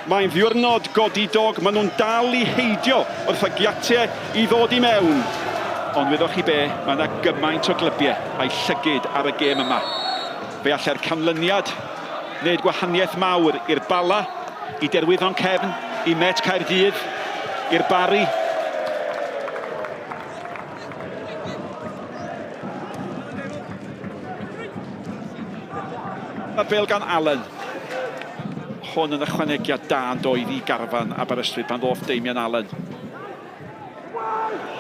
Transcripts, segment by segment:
Mae'n ddiwrnod godidog, maen nhw'n dal i heidio wrth y giatiau i ddod i mewn. Ond wyddoch chi be, mae yna gymaint o glybiau a'i llygid ar y gêm yma. Fe allai'r canlyniad wneud gwahaniaeth mawr i'r Bala, i Derwyddon Cefn, i Met Caerdydd, i'r Barri. A'r bêl gan Allen. Hwn yn ychwanegiad da yn doedd i garfan Aberystwyth pan ddoth Damian Allen.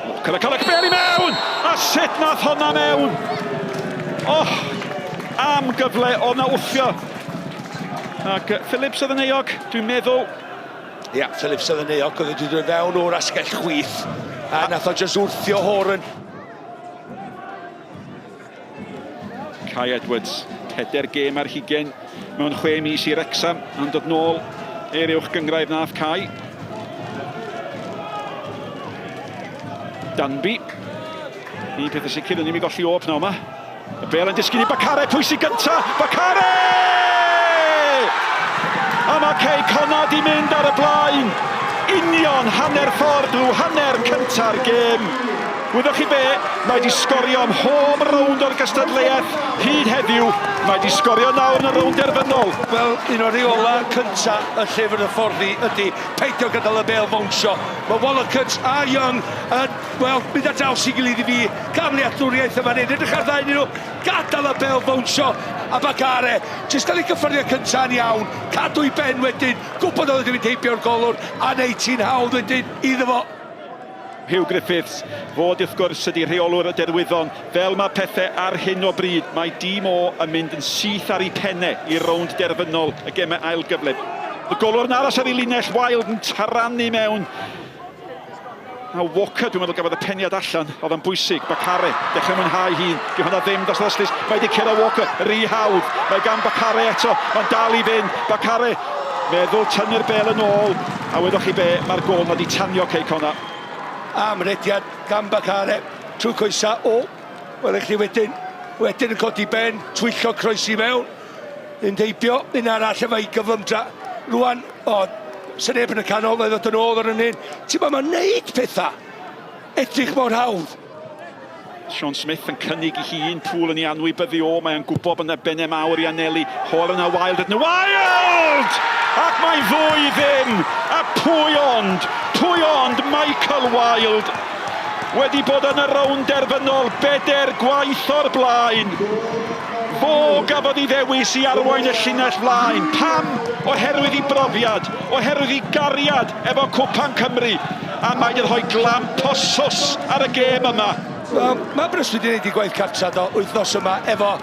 Walker yn cael y bêl i mewn! A sut nath honna mewn? Oh, am gyfle oedd na wthio. Ac Phillips oedd yn euog, dwi'n meddwl. Ia, yeah, Phillips oedd yn euog, oedd wedi dod fewn o'r asgell chwith. A nath o jyst wrthio Horan. Kai Edwards, peder gêm ar hugen mewn 6 mis i Wrecsam, a'n dod nôl i'r uwch gyngrair nath Kai. Danby. Un peth yn sicr, yn ni'n golli o pnawn yma. Y bel yn disgyn i Bakare, pwy sy'n gynta? Bakare! A mae Cei Connah di mynd ar y blaen. Union hanner ffordd drwy hanner cynta'r gêm. Wyddoch chi be? Mae di sgorio ym mhob rownd o'r gystadleuaeth hyd heddiw. Mae di sgorio nawr yn y rownd derfynol. Wel, un o'r rheola cynta y llyfr hyfforddi ydy peidio gadael y bêl fownsio. Mae Wallacott a Young yn, wel, mynd ar draws ei gilydd i fi. Camddealltwriaeth yn fan hyn. Edrych ar ddau nhw, gadael y bêl fownsio a Bakare. Jyst cael ei gyffyrddiad cynta'n iawn, cadw i ben wedyn, gwybod oedd wedi mynd heibio'r golwr a neud ti'n hawdd wedyn iddo fo. Huw Griffiths fod wrth gwrs ydy rheolwr y Derwyddon. Fel mae pethau ar hyn o bryd, mae dîm O yn mynd yn syth ar eu pennau i rownd derfynol y gemau ail gyfle. Y golwr yn aros ar ei linell, Wilde yn taranu mewn. A Walker, dwi'n meddwl, gafodd y peniad allan, oedd yn bwysig. Bakare, dechrau mwynhau hun. Di hwnna ddim dros ystlys. Mae wedi curo Walker, rhy hawdd. Mae gan Bakare eto, mae'n dal i fynd. Bakare, meddwl tynnu'r bel yn ôl. A wyddoch chi be, mae'r gôl 'na 'di tanio Cei Connah. Am rediad gan Bakare trwy coesa o, wel i chdi wedyn, wedyn yn codi ben, twyllo croesi mewn, un heibio, un arall efo'i gyflymdra. Rwan, o, sy'n neb yn y canol, mae ddod yn ôl ar hynny. Ti'n bod, mae'n neud pethau edrych mor hawdd. Sean Smith yn cynnig i hun, Poole yn ei anwybyddu o, mae o'n gwybod bod yna bennau mawr i anelu. Horan a Wilde yn Wilde! Ac mae ddwy ddim! A pwy ond, pwy ond Michael Wilde wedi bod yn y rownd derfynol beder gwaith o'r blaen. Fo gafodd ei ddewis i arwain y llinell flaen. Pam? Oherwydd ei brofiad, oherwydd ei gariad efo Cwpan Cymru. A mae 'di rhoi glamp o sws ar y gêm yma. Wel, mae Aberystwyth wedi gwneud ei gwaith cartra do wythnos yma efo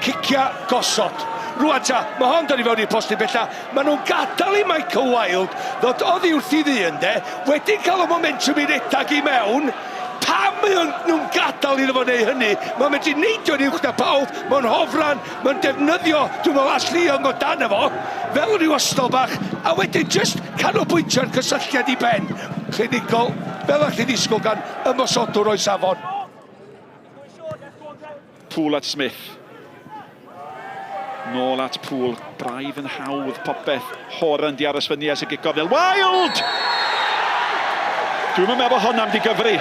cicia gosod. Rwan ta, mae hon dod i fewn i'r postyn bella. Maen nhw'n gadael i Michael Wilde ddod oddi wrth i ddyn de, wedyn cael y momentum i redag i mewn. Pam mae nhw'n gadael iddo fo wneud hynny? Mae'n medru neidio'n uwch na pawb, mae'n hofran, mae'n defnyddio, dwi'n meddwl, Ashley Young o dan efo, fel rhyw ystol bach, a wedyn jyst canolbwyntio'r cysylltiad i ben. Clinigol, fel allai ddisgwyl gan ymosodwr o'i safon. Poole at Smith. Nôl at Poole. Braidd yn hawdd popeth. Horan di aros fyny ers y gicof fel Wilde! Dwi'm yn meddwl honna am di gyfri.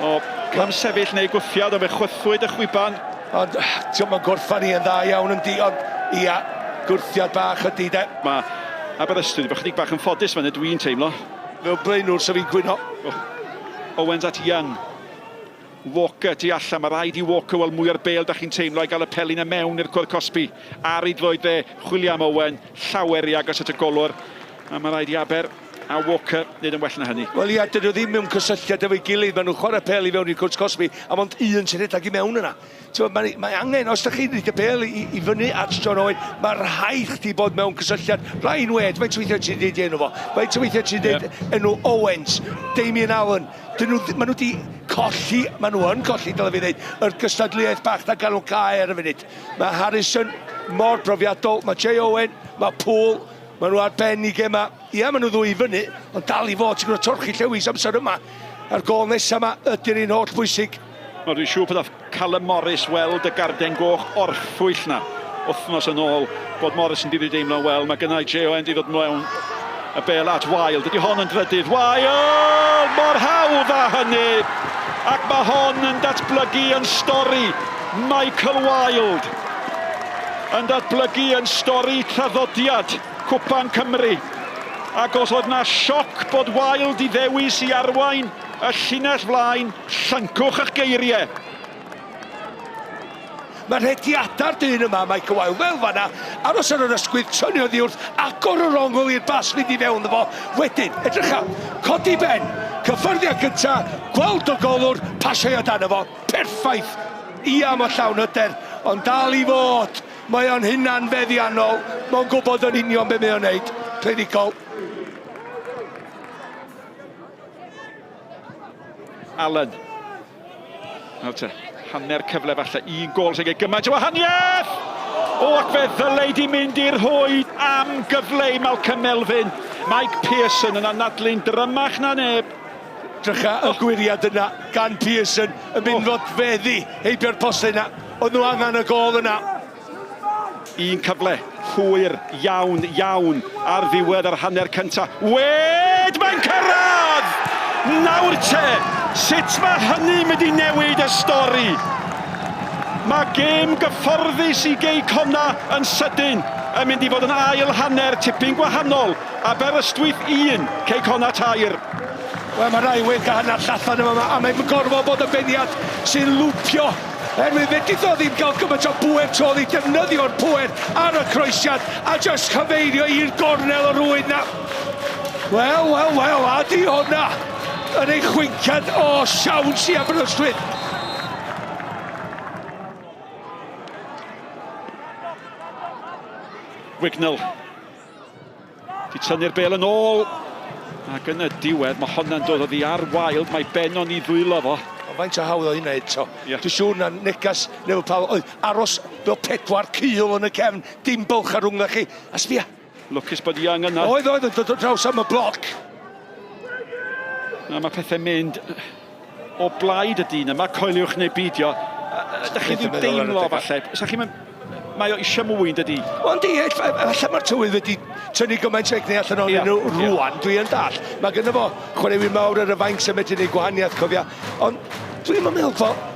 O, cam sefyll neu gwthiad, ond fe chwythwyd y chwiban. Ond, ti'n mae'n gorffan i yn dda iawn yn di, ond ia, gwrthiad bach ydi de. Mae Aberystwyth wedi bod chydig bach yn ffodus fan dwi'n teimlo. Fel blaenwr, sef fi'n gwyno. Oh. Owens at Young. Walker tu allan, mae rhaid i Walker weld mwy o'r bêl, da chi'n teimlo, i gael y pelyn yna mewn i'r cwr cosbi. Ar ei droed dde, chwilio am Owen, llawer i agos at y golwr, a mae rhaid i Aber a Walker wneud yn well na hynny. Wel ia, dyn nhw ddim mewn cysylltiad efo'i gilydd, maen nhw'n chwarae pêl i fewn i'r cwrt cosbi, a mond un sy'n rhedeg i mewn yna. Ti'n mae, mae angen, os da chi'n rhaid y bêl i, i fyny at John Owen, mae rhaid chdi bod mewn cysylltiad. Ryan Wade, faint o weithiau ti'n deud enw fo? Faint o weithiau ti'n deud yeah. enw Owens, Damien Allen, Dyn nhw, maen nhw wedi colli, maen nhw yn colli, dylai fi ddeud, yr gystadleuaeth bach na ganol cae ar y funud. Mae Harrison mor brofiadol, mae Jay Owen, mae Poole, maen nhw ar ben i gema. Ia, maen nhw ddwy i fyny, ond dal i fod, ti'n gwybod, torchi llewis amser yma. A'r gol nesaf yma ydy'r un holl bwysig. Wel, dwi'n siŵr pan ddath Callum Morris weld y garden goch orffwyll na. wythnos yn ôl bod Morrison di deimlo wel. Mae gennau J.O.N. di ddod mewn y bel at Wild. Ydy hon yn drydydd? Wild! Mor hawdd â hynny! Ac mae hon yn datblygu yn stori Michael Wild. Yn datblygu yn stori traddodiad Cwpan Cymru. Ac os oedd na sioc bod Wild i ddewis i arwain y llinell flaen, llyncwch eich geiriau. Mae rhediadau'r dyn yma, Michael Wilde, fel fanna, aros ar yr ysgwydd, tynnu oddi wrth, agor yr ongl i'r bas fynd i fewn fo. Wedyn, edrycha, codi ben, cyffyrddiad cynta, gweld y golwr, pasio i o dan fo, perffaith. Ia, mae llawn hyder, ond dal i fod, mae o'n hunan feddiannol, mae'n gwybod yn union be mae o'n neud. Clinigol. Allen. Nawr te, hanner cyfle falle, un gol sy'n cael gymaint o wahaniaeth! O, ac fe ddylai di mynd i'r rhwyd am gyfle i Malcolm Melvin. Mike Pearson yn anadlu'n drymach na neb. Drycha y gwyriad yna gan Pearson yn mynd fod feddi heibio'r postau yna. Oedd nhw angen y gol yna. Un cyfle hwyr iawn, iawn ar ddiwedd yr hanner cynta. Wade, mae'n cyrraedd! Nawr te, sut mae hynny'n mynd i newid y stori? Mae gêm gyfforddus i Gei Connah yn sydyn yn mynd i fod yn ail hanner tipyn gwahanol. Aberystwyth 1, Cei Connah 3. Wel, mae rai wedi cael hanner llathan yma, a mae'n gorfod bod y beniad sy'n lwpio. Herwydd fedrith o ddim gael gymaint o bŵer to i defnyddio'r pŵer ar y croesiad a jyst chyfeirio i'r gornel o rwyd na. Wel, wel, wel, a di hwnna yn ei chwinciad o siawns i Aberystwyth. Wignall. Di tynnu'r bel yn ôl. Ac yn y diwedd, mae honna'n dod oddi ar Wild. Mae Bennon i ddwylo fo. Ond faint o hawdd oedd hynna eto. Yeah. Dwi'n siŵr na negas Neville Powell oedd aros fel pedwar cul yn y cefn, dim bylch ar rhwng chi. A sbia. Lwcus bod Young yna. Oedd, oedd, yn dod o draws am y bloc. Na, mae pethau'n mynd o blaid y dyn yma, coeliwch neu beidio. Ydych chi ddim deimlo falle? Sa chi'n Mae o eisiau mwy yn dydi? Wel yndi, falle mae'r tywydd wedi tynnu gymaint o egni allan ohonyn nhw rwan, dwi yn dall. Mae gynno fo chwaraewyr mawr ar y fainc sy'n medru gwneud gwahaniaeth, cofia. Ond dwi'n meddwl fod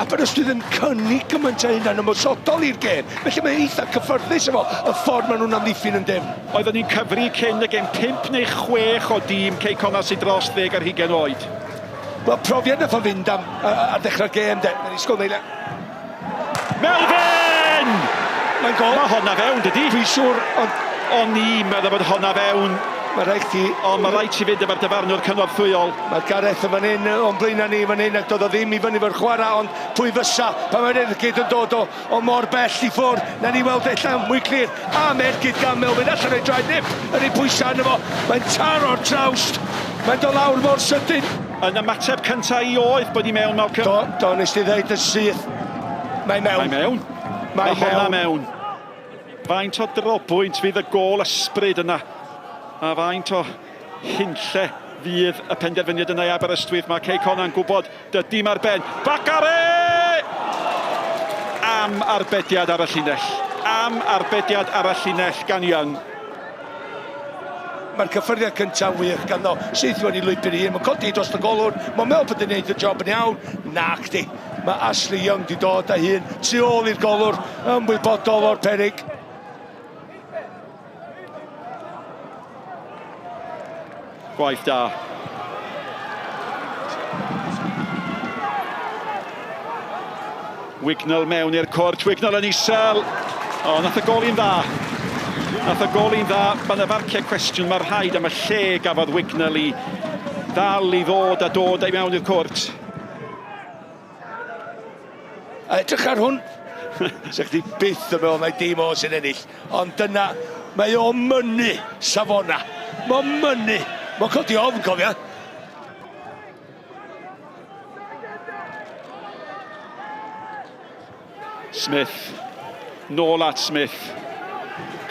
Aberystwyth yn cynnig gymaint o hynna'n ymosodol i'r gêm. Felly mae'n eitha cyffyrddus efo y ffordd maen nhw'n amddiffyn yn dim. Oeddwn ni'n cyfri cyn y gêm 5 neu 6 o dîm Cei Connah sydd dros ddeg ar hugain oed. Wel, profiad nath o fynd am ar ddechrau'r gêm, de. Mae'n ysgol neile. Melvin! Mae'n gol. Mae honna fewn, dydy? Dwi'n siŵr, ond... O'n i'n meddwl bod honna fewn. Mae rhaid ti... Ond mae rhaid ti fynd efo'r dyfarnwr cynorthwyol. Mae Gareth yn fan hyn, o'n blaenau ni fan hyn, ac doedd o ddim i fyny fo'r chwarae, ond pwy fysa pan mae'r ergyd yn dod o, o mor bell i ffwrdd. Na ni weld ella mwy clir am ergyd gan Melvin allan o'i draed nip yn ei pwysau arno fo. Mae'n taro'r trawst. Mae'n dod lawr mor sydyn. Yn ymateb cyntaf i oedd bod i mewn, Malcolm. Do, do, nes ti ddeud yn syth. Mae mewn. Mae mewn. Mae Mae honna mewn. Faint o drobwynt fydd y gôl ysbryd yna? A faint o hunlle fydd y penderfyniad yna i Aberystwyth? Mae Cei Connah'n gwybod dydy mae'r ben. Bakare! Am arbediad ar y llinell. Am arbediad ar y llinell gan Young. Mae'r cyffyrddiad cyntaf wych ganddo. Syth i lwybr ei hun. Mae'n codi dros y golwr. Mae'n meddwl bod yn gwneud y job yn iawn. Nac di. Mae Ashley Young di dod â hun tu ôl i'r golwr, ymwybodol o'r perig. Gwaith da. Wignall mewn i'r cwrt, Wignall yn isel. O, nath y goli'n dda. Nath y goli'n dda. Mae yna farciau cwestiwn, mae rhaid am y lle gafodd Wignall i ddal i ddod a dod i mewn i'r cwrt. A edrych ar hwn. Sa chdi byth yn meddwl mai dim o sy'n ennill. Ond dyna, mae o'n mynnu safona. Mae'n mynnu. Mae'n codi ofn, cofia. Smith. Nôl at Smith.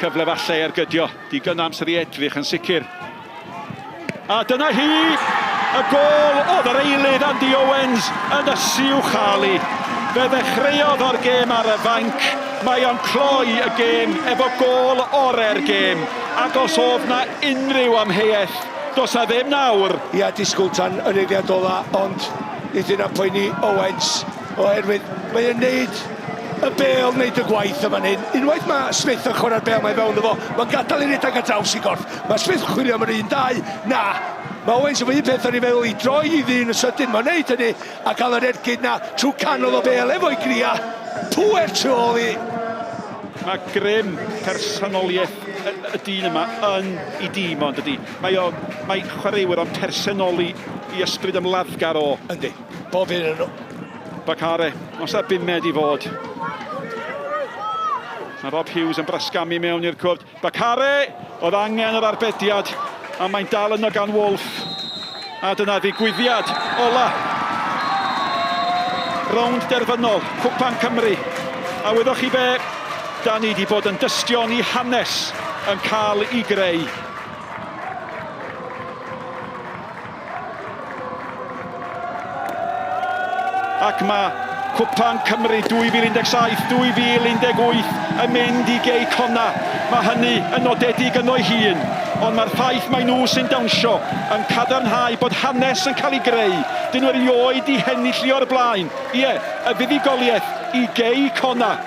Cyfle falle i ergydio. Digon amser i edrych yn sicr. A dyna hi! Y gôl oedd yr eilydd Andy Owens yn ysu i'w chael hi. Fe ddechreuodd o'r gêm ar y fainc. Mae o'n cloi y gêm efo gôl ore'r gêm. Ac os oedd 'na unrhyw amheuaeth, does 'na ddim nawr. Ia, disgwyl tan yr eiliad ola, ond nid yna poeni Owens, oherwydd mae e'n neud y bêl wneud y gwaith yn fan hyn. Unwaith mae Smith yn chwarae'r bêl mae fewn fo, mae'n gadael i redeg ar draws i gorff. Mae Smith yn chwilio am yr un dau. Na! Mae Owens efo un peth ar ei feddwl i droi i ddyn yn sydyn. Mae'n neud hynny a cael yr ergyd na trwy canol o bêl efo'i gria. Pŵer tu ôl i. Mae grym personoliaeth y, y dyn yma yn ei dîm ond ydy. Mae o, mae chwaraewyr o'n personoli i ysbryd ymladdgar o. Yndi, bob un yn nhw. Bakare, os a bumed i fod. Mae Rob Hughes yn brasgamu mewn i'r cwrt. Bakare! Oedd angen yr arbediad, a mae'n dal yno gan Wolf. A dyna ddigwyddiad ola. Rownd derfynol, Cwpan Cymru. A wyddoch chi be? Da ni wedi bod yn dystion i hanes yn cael ei greu. Ac mae Cwpan Cymru 2017-2018 yn mynd i Gei Connah. Mae hynny yn nodedig yno'i hun, ond mae'r ffaith mai nhw sy'n dawnsio yn cadarnhau bod hanes yn cael ei greu. Dyn nhw erioed 'di hennill i o'r blaen. Ie, y fuddugoliaeth i Gei Connah.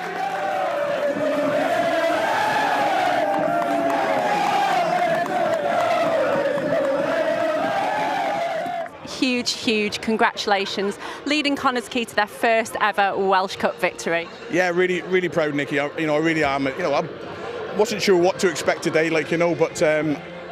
Huge, huge congratulations, leading Connah's Quay to their first ever Welsh Cup victory. Yeah, really, really proud, Nicky. I, you know, I really am. You know, I wasn't sure what to expect today, like, you know, but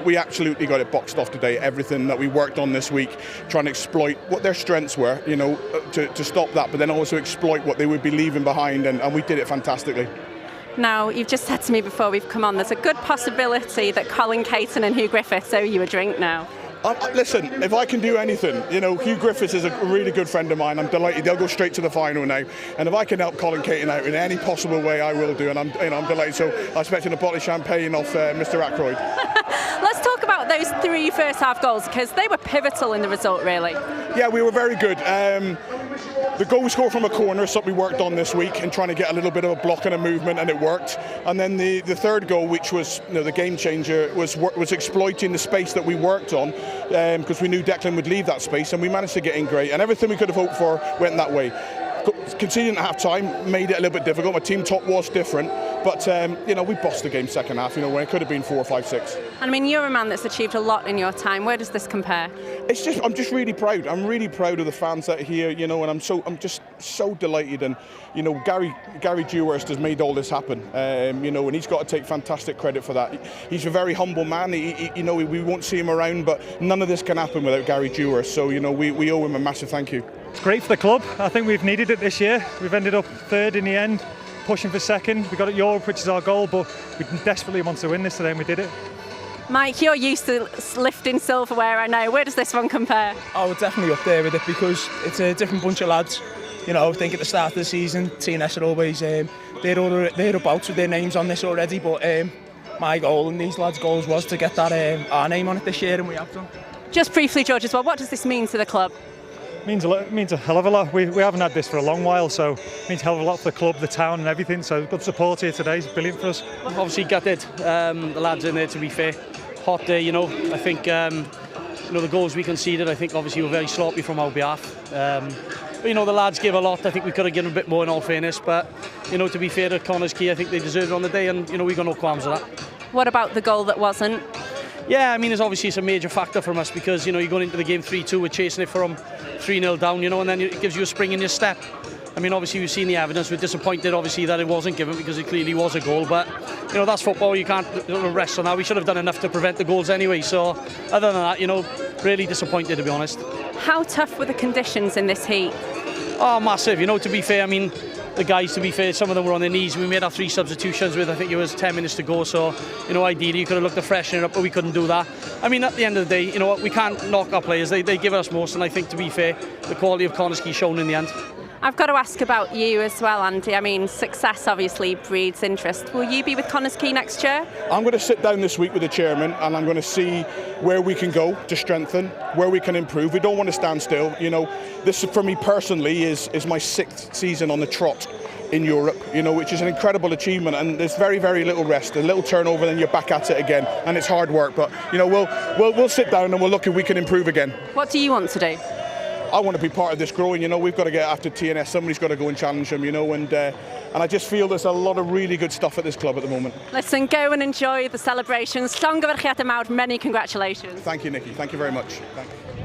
we absolutely got it boxed off today. Everything that we worked on this week, trying to exploit what their strengths were, you know, to stop that, but then also exploit what they would be leaving behind, and we did it fantastically. Now, you've just said to me before we've come on, there's a good possibility that Colin Caton and Huw Griffiths owe you a drink now. Listen, if I can do anything, you know, Huw Griffiths is a really good friend of mine. I'm delighted they'll go straight to the final now. And if I can help Colin Caton out in any possible way, I will do. And I'm, you know, I'm delighted. So I'm expecting a bottle of champagne off Mr. Ackroyd. Let's talk about those three first half goals, because they were pivotal in the result, really. Yeah, we were very good. The goal we scored from a corner is something we worked on this week and trying to get a little bit of a block and a movement, and it worked. And then the third goal, which was, you know, the game changer, was exploiting the space that we worked on, because we knew Declan would leave that space, and we managed to get in great. And everything we could have hoped for went that way. Conceding at half time made it a little bit difficult. My team talk was different, but you know, we bossed the game second half, you know, when it could have been 4, 5, 6. And I mean, you're a man that's achieved a lot in your time. Where does this compare? I'm just really proud. I'm really proud of the fans that are here, you know, and I'm just so delighted. And you know, Gary Dewhurst has made all this happen, you know, and he's got to take fantastic credit for that. He's a very humble man. You know, we won't see him around, but none of this can happen without Gary Dewhurst. So, you know, we owe him a massive thank you. It's great for the club. I think we've needed it this year. We've ended up third in the end, pushing for second. We got at Europe, which is our goal, but we desperately want to win this today, and we did it. Mike, you're used to lifting silverware, I know. Where does this one compare? Oh, we're definitely up there with it because it's a different bunch of lads. You know, I think at the start of the season, TNS are always they're all thereabouts with their names on this already, but my goal and these lads' goals was to get that our name on it this year, and we have done. Just briefly, George, as well, what does this mean to the club? It means a lot, it means a hell of a lot. We haven't had this for a long while, so it means a hell of a lot for the club, the town and everything. So good support here today is brilliant for us. Obviously gutted, the lads in there, to be fair. Hot day, you know. I think you know, the goals we conceded, I think obviously were very sloppy from our behalf. But you know, the lads gave a lot. I think we could have given a bit more in all fairness, but you know, to be fair to Connah's Quay, I think they deserved it on the day, and you know, we got no qualms with that. What about the goal that wasn't? Yeah, I mean, it's obviously it's a major factor from us because, you know, you're going into the game 3-2, we're chasing it from 3-0 down, you know, and then it gives you a spring in your step. I mean, obviously, we've seen the evidence. We're disappointed, obviously, that it wasn't given because it clearly was a goal. But, you know, that's football. You can't rest on that. We should have done enough to prevent the goals anyway. So, other than that, you know, really disappointed, to be honest. How tough were the conditions in this heat? Oh, massive. You know, to be fair, I mean, the guys, to be fair, some of them were on their knees. We made our 3 substitutions with, I think it was 10 minutes to go. So, you know, ideally you could have looked to freshen it up, but we couldn't do that. I mean, at the end of the day, you know what, we can't knock our players. They give us most, and I think, to be fair, the quality of Connah's Quay shown in the end. I've got to ask about you as well, Andy. I mean, success obviously breeds interest. Will you be with Connah's Quay next year? I'm going to sit down this week with the chairman and I'm going to see where we can go to strengthen, where we can improve. We don't want to stand still. You know, this for me personally is my 6th season on the trot. in Europe, which is an incredible achievement. And there's very, very little rest, a little turnover, then you're back at it again, and it's hard work. But we'll sit down and we'll look if we can improve again. What do you want to do? I want to be part of this growing. We've got to get after TNS. Somebody's got to go and challenge them. And I just feel there's a lot of really good stuff at this club at the moment. Listen, go and enjoy the celebrations. Llongyfarchiadau mawr, many congratulations. Thank you, Nikki. Thank you very much. Thank you.